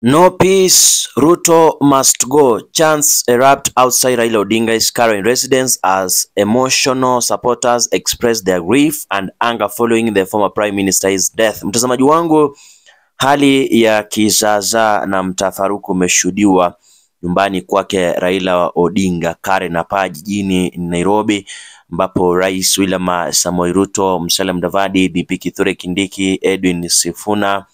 No peace, Ruto must go. Chants erupt outside Raila Odinga's current residence as emotional supporters express their grief and anger following the former prime minister's death. Mtazamaji wangu, hali ya kizaazaa na mtafaruku umeshuhudiwa nyumbani kwake Raila Odinga Karen hapa jijini Nairobi, ambapo Rais William Samoei Ruto, Musalia Mudavadi, DP Kithure Kindiki, Edwin Sifuna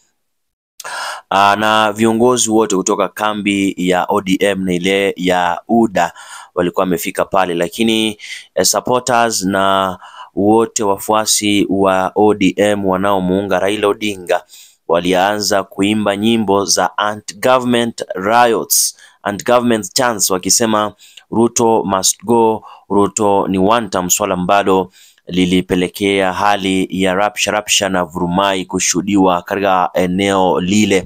na viongozi wote kutoka kambi ya ODM na ile ya UDA walikuwa wamefika pale, lakini supporters na wote wafuasi wa ODM wanaomuunga Raila Odinga walianza kuimba nyimbo za anti-government riots, anti-government chants, wakisema Ruto must go, Ruto ni one term, swala ambalo lilipelekea hali ya rapsha rapsha na vurumai kushuhudiwa katika eneo lile.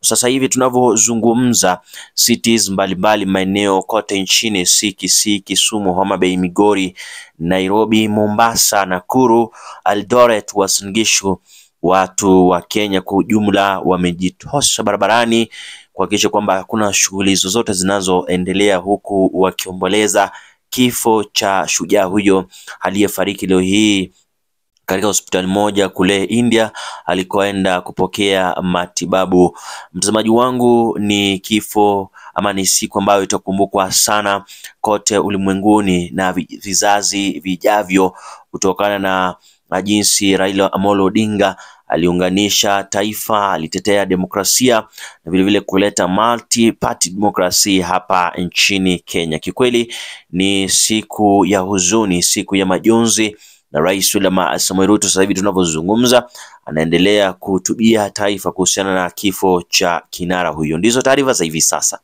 Sasa hivi tunavyozungumza, cities mbalimbali maeneo kote nchini, si Kisii, Kisumu, Homa Bay, Migori, Nairobi, Mombasa, Nakuru, Eldoret, Uasin Gishu, watu wa Kenya kwa ujumla wamejitosha barabarani kuhakikisha kwamba hakuna shughuli zozote zinazoendelea, huku wakiomboleza kifo cha shujaa huyo aliyefariki leo hii katika hospitali moja kule India alikoenda kupokea matibabu. Mtazamaji wangu, ni kifo ama ni siku ambayo itakumbukwa sana kote ulimwenguni na vizazi vijavyo kutokana na jinsi Raila Amolo Odinga aliunganisha taifa, alitetea demokrasia na vilevile kuleta multi party democracy hapa nchini Kenya. Kikweli ni siku ya huzuni, siku ya majonzi, na Rais William Samoei Ruto sasa hivi tunavyozungumza anaendelea kuhutubia taifa kuhusiana na kifo cha kinara huyo. Ndizo taarifa za hivi sasa.